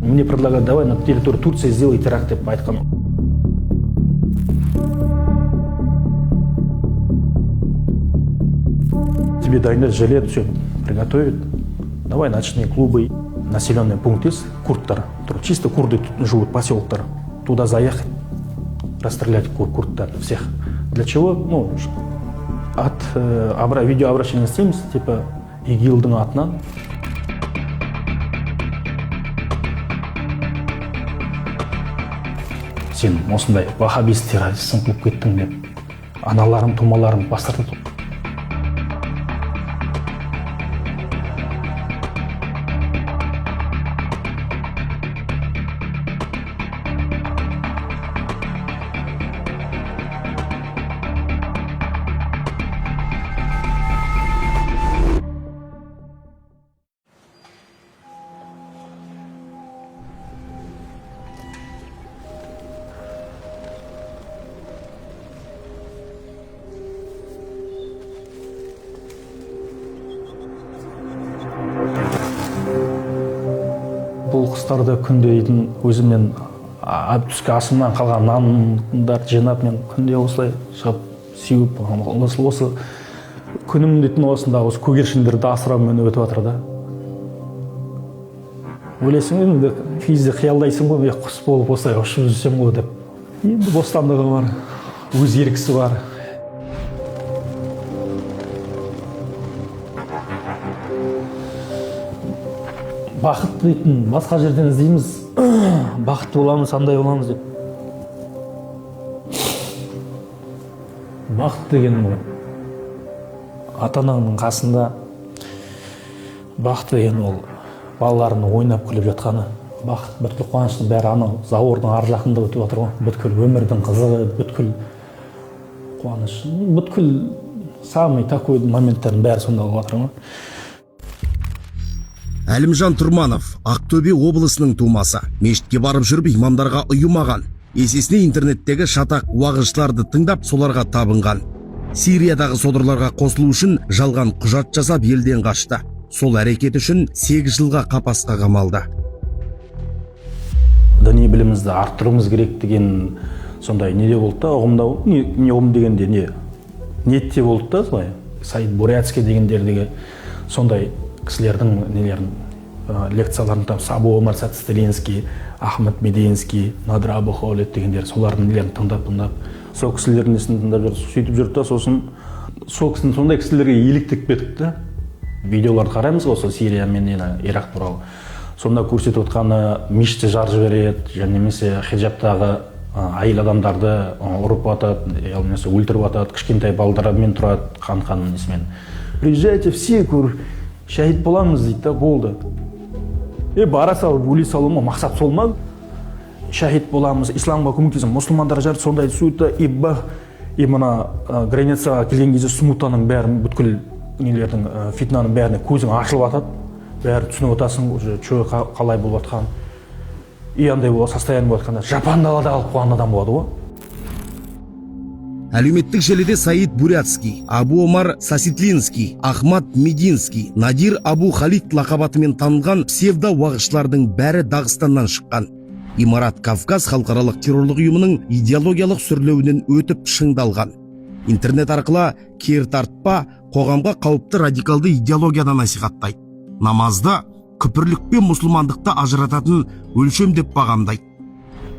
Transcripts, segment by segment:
Мне предлагают: давай на территории Турции сделай теракт деп айтқан. Тебе дайындать жилет, все приготовит. Давай ночные клубы, населенный пункт есть, курдтар, чисто курды живут, поселоктар. Туда заехать, расстрелять курдтар всех. Для чего? Ну, от видеообращения істейміз, типа ИГИЛдің атынан. Сен осындай ваххабист, террористсің болып кеттің деп аналарым, тумаларым бас тартады. Бұл құстарды күнде дейтін өзімнен түскі асымнан қалған нандарды жинап, мен күнде осылай шығып сеуіп, осы күнім дейтін осында осы көгершіндерді асыраумен өтіп жатыр да. Ойлайсың енді, кейде қиялдайсың ғой, мен құс болып осылай ұшып жүрсем ғой деп. Енді бостандығы бар, өз еркісі бар. Бақыт дейтін басқа жерден іздейміз, бақытты боламыз, андай боламыз деп. Бақыт деген ол ата анаңның қасында, бақыт деген ол балаларының ойнап күліп жатқаны. Бақыт, бүткіл қуаныштың бәрі анау забордың ар жағында өтіп жатыр ғой. Бүткіл өмірдің қызығы, бүткіл қуаныш, бүткіл самый такой моменттардың бәрі сонда болып жатыр ғой. Әлімжан Тұрманов Ақтөбе облысының тумасы. Мешітке барып жүріп имамдарға ұйымаған. Есесіне интернеттегі шатақ уағызшыларды тыңдап, соларға табынған. Сириядағы содырларға қосылу үшін жалған құжат жасап, елден қашты. Сол әрекет үшін 8 жылға қапасқа қамалды. Діни білімімізді арттыруымыз керек деген сондай неде болды да, ұғымда, не ұғым дегенде не ниетте болды да солай. Саид Бурятский дегендердегі сондай кісілердің нелерін, лекцияларын, там Абу Омар Сацистелинский, Ахмед Мединский, Надыр Абу Хаулет дегендер, солардың нелерін тыңдап тыңдап, сол кісілердің несін тыңдап жүрді, сөйтіп жүрді да. Сосын сол кісінің, сондай кісілерге еліктеп кеттік та. Видеоларды қараймыз ғой сол Сирия мен нені, Ирак туралы. Сонда көрсетіп отқаны мешітті жарып жібереді және немесе хиджабтағы әйел адамдарды ұрып атады, я болмаса өлтіріп атады, кішкентай балдармен тұрады, қан қан несімен. Приезжайте все, говорю, шәһид боламыз дейді да, болды. Бара салып өле салу ма, мақсат сол ма? Шәһид боламыз, исламға көмектесеміз, мұсылмандар жар сондай суета и ба и мына границаға келген кезде смутаның бәрін, бүткіл нелердің, фитнаның бәріне көзің ашылып атады, бәрін түсініп отырасың уже, че қалай болып жатқанын. И андай болады, состояние болып жатқанда жапан далада қалып қойған адам болады ғой. Әлеуметтік желіде Саид Бурятский, Абу Омар Саситлинский, Ахмад Мединский, Надир Абу Халид лақап атымен танылған псевдо уағызшылардың бәрі Дағыстаннан шыққан. Имарат Кавказ халықаралық террорлық ұйымының идеологиялық сүрлеуінен өтіп шыңдалған. Интернет арқылы кер тартпа, қоғамға қауіпті радикалды идеологияны насихаттайды. Намазды күпірлік пен мұсылмандықты ажырататын өлшем деп бағамдайды.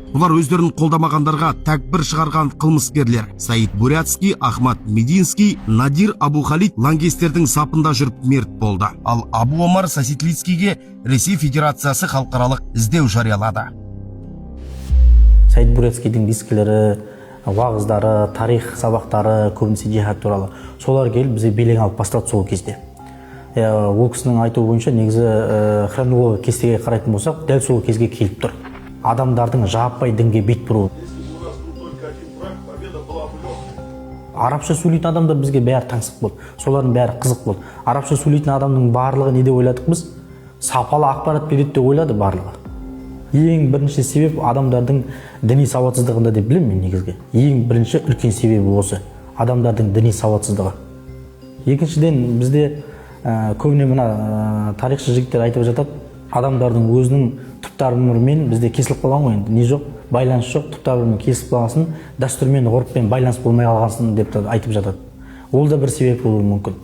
Бұлар өздерін қолдамағандарға тәкбір шығарған қылмыскерлер. Саид Бурятский, Ахмад Мединский, Надир Абу Халид лаңкестердің сапында жүріп мерт болды. Ал Абу Омар Саситлицкийге Ресей Федерациясы халықаралық іздеу жариялады. Саид Бурятскийдің дискілері, уағыздары, тарих сабақтары, көбінесе джихад туралы. Солар келіп бізге белең алып бастады сол кезде. Ол кісінің айтуы бойынша негізі хронология кестеге қарайтын болсақ, дәл сол кезге келіп тұр. Адамдардың жаппай дінге бет бұруы. Арабша сөйлейтін адамдар бізге бәрі таңсық болды. Солардың бәрі қызық болды. Арабша сөйлейтін адамның барлығы не деп ойладық біз? Сапалы ақпарат береді деп ойлады барлығы. Ең бірінші себеп адамдардың діни сауатсыздығында деп білемін мен негізгі. Ең бірінші үлкен себебі осы. Адамдардың діни сауатсыздығы. Екіншіден бізде көбіне мына тарихшы жігіттер айтып жатады, Адамдардың өзінің түп тамырымен бізде кесіліп қалған ғой енді, не жоқ, байланыс жоқ, түп тамырымен кесіліп қалғасын, дәстүрмен, ғұрыппен байланыс болмай қалғасын деп те айтып жатады. Ол да бір себеп болуы мүмкін.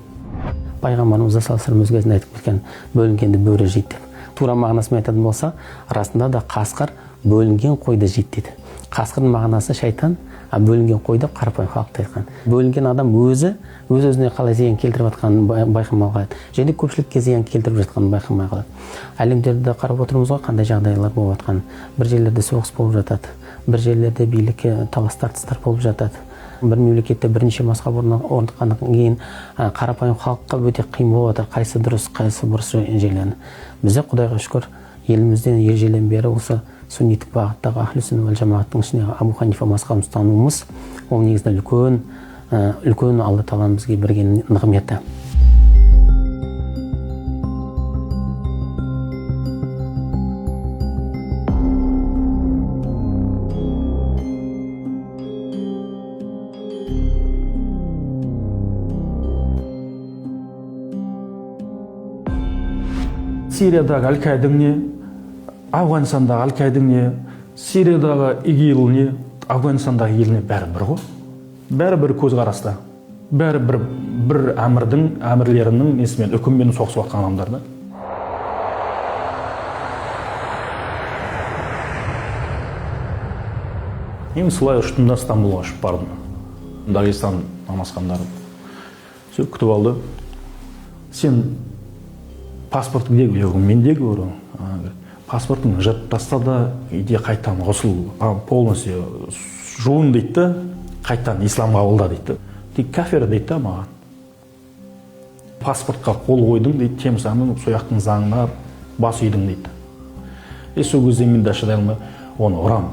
Пайғамбарымыз саллаллаху алейхи вассалам өз кезінде айтып кеткен, бөлінгенді бөрі жейді деп. Тура мағынасымен айтатын болса, расында да қасқыр бөлінген қойды жейді дейді. Қасқырдың мағынасы шайтан, а бөлінген қой деп қарапайым халықта айтқан. Бөлінген адам өзі өз-өзіне қалай зиян келтіріп жатқанын байқамай қалады. Және көпшілікке зиян келтіріп жатқанын байқамай қалады. Әлемдерді қарап отырмыз ғой, қандай жағдайлар болып жатқанын. Бір жерлерде соғыс болып жатады, бір жерлерде билікке талас-тартыстар болып жатады. Бір мемлекетте бірнеше мазхаб орныққаннан кейін, қарапайым халыққа өте қиын болып жатыр, қайсы дұрыс, қайсы бұрыс жерлерін. Бізде Құдайға шүкір, елімізден ежелден бері осы сунниттік бағыттағы ахлю сүнна уәл жамағаттың ішіне Абу Ханифа мазхабын ұстануымыз, ол негізінен үлкен Алла тағаланың бізге берген нығметі. Сириядағы Аль-Каидаң не, Ауғанстандағы Аль-Каидаң не, Сириядағы ИГИЛ не, Ауғанстандағы ИГИЛ не, бәрі бір ғой. Бәрі бір көзқараста. Бәрі бір әмірдің, әмірлерінің несімен, үкіммен соғысып жатқан адамдар да. Мен солай ұштым да Стамбулға ұшып бардым. Дагестан намазхандары. Все, күтіп алды. Сен паспорт где? Я говорю, менде, говорю. Она говорит, паспортың жыртып таста да, иди қайтадан ғұсыл, полностью жуын дейді да, қайтадан ислам қабылда дейді да. Ты кафир дейді да маған. Паспортқа қол қойдың дейді, тем самым сол жақтың заңына бас идің дейді. И сол кезде мен де шыдай алмай оны ұрамын.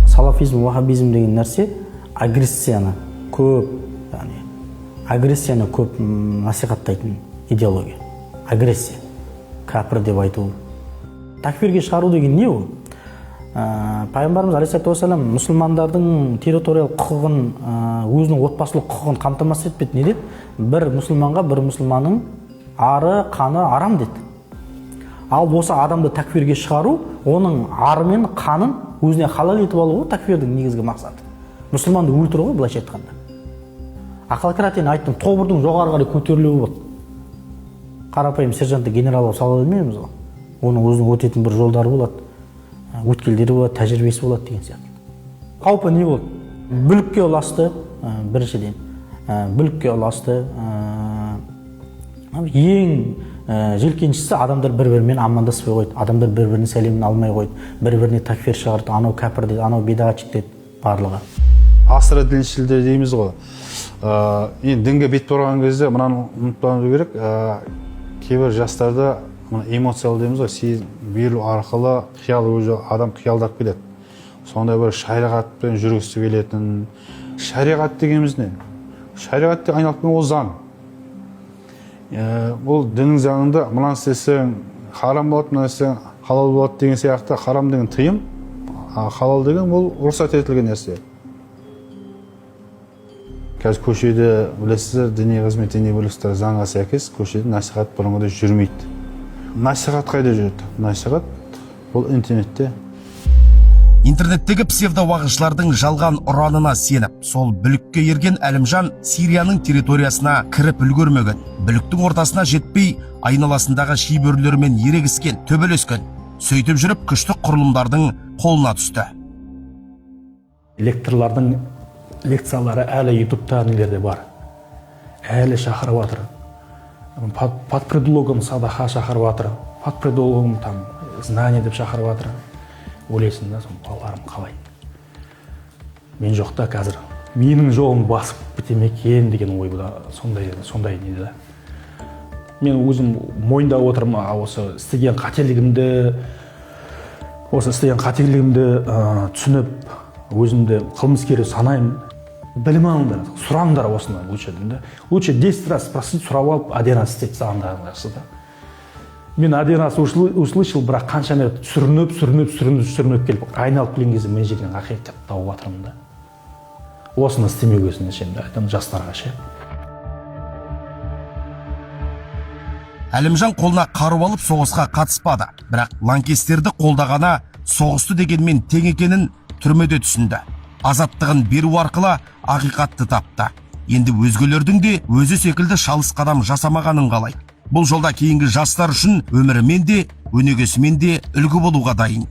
Салафизм, ваххабизм деген нәрсе агрессияны көп, яғни агрессияны көп насихаттайтын идеология. Агрессия, кәпір деп айту. Такфирге шығару деген не ол? Пайғамбарымыз алейхиссалату уассалам мұсылмандардың территориялық құқығын, өзінің отбасылық құқығын қамтамасыз етпеді. Не деді? Бір мұсылманға бір мұсылманның ары, қаны арам деді. Ал осы адамды такфирге шығару, оның ары мен қанын өзіне халал етіп алу ғой такфирдің негізгі мақсаты. Мұсылманды өлтіру ғой, былайша айтқанда. Ақылкратияны айттым, тобырдың жоғары қарай көтерілуі болды. Қарапайым сержантты генерал болып сала бермейміз ғой. Оның өзінің өтетін бір жолдары болады, өткелдері болады, тәжірибесі болады деген сияқты. Қаупі не болды? Бүлікке ұласты, біріншіден. Бүлікке ұласты. Ең желкеншісі адамдар бір-бірімен амандаспай қойды, адамдар бір-бірінің сәлемін алмай қойды, бір-біріне такфир шығарды, анау кәпір деді, анау бедағатшық деді, барлығы. Асыры діншілдер дейміз ғой. Енді дінге бет бұрған кезде мынаны ұмытпауымыз керек. Кейбір жастарда мына эмоциялы дейміз ғой, сезім беру арқылы қиял, өзі адам қиялдап келеді. Сондай бір шариғатпен жүргісі келетін. Шариғат дегеніміз не? Шариғат деп айналып келген ол заң. Ол діннің заңында мынаны істесең харам болады, мынаны істесең халал болады деген сияқты. Харам деген тыйым, а халал деген ол рұқсат етілген нәрсе. Қазір көшеде білесіздер, діни қызмет, діни бірлестіктер заңға сәйкес көшеде насихат бұрынғыдай жүрмейді. Насихат қайда жүреді? Насихат бұл интернетте. Интернеттегі псевдоуағызшылардың жалған ұранына сеніп, сол бүлікке ерген Әлімжан Сирияның территориясына кіріп үлгермеген. Бүліктің ортасына жетпей, айналасындағы шибөрілермен ерегіскен, төбелескен. Сөйтіп жүріп күшті құрылымдардың қолына түсті. Лекторлардың лекциялары әлі ютубта нелерде бар. Әлі шақырып жатыр. Под предлогом садақа шақырып жатыр. Под предлогом знание деп шақырып жатыр. Ойлайсың да, соны балаларым қалай? Мен жоқ та қазір. Менің жолым басып біте ме екен деген ой да, сондай не да. Мен өзім мойындап отырмын, осы істеген қателігімді, осы істеген қателігімді түсініп, өзімді қылмыскер санаймын. Білім алыңдар, сұраңдар осыны лучше деймін да. Лучше 10 раз спросить, сұрап алып, один раз істеп тастағандарың жақсы да. Мен один раз услышал, бірақ қанша рет сүрініп, сүрініп, сүрініп, сүрініп келіп, айналып келген кезде мен жерден ақиқат тауып жатырмын да. Осыны істемеуге өтінемін да, айтамын жастарға ше. Әлімжан қолына қару алып соғысқа қатыспады, бірақ лаңкестерді қолдағаны соғысты дегенмен тең екенін түрмеде түсінді. Азаттығын беру арқылы ақиқатты тапты. Енді өзгелердің де өзі секілді шалыс қадам жасамағанын қалайды. Бұл жолда кейінгі жастар үшін өмірімен де, өнегесімен де үлгі болуға дайын.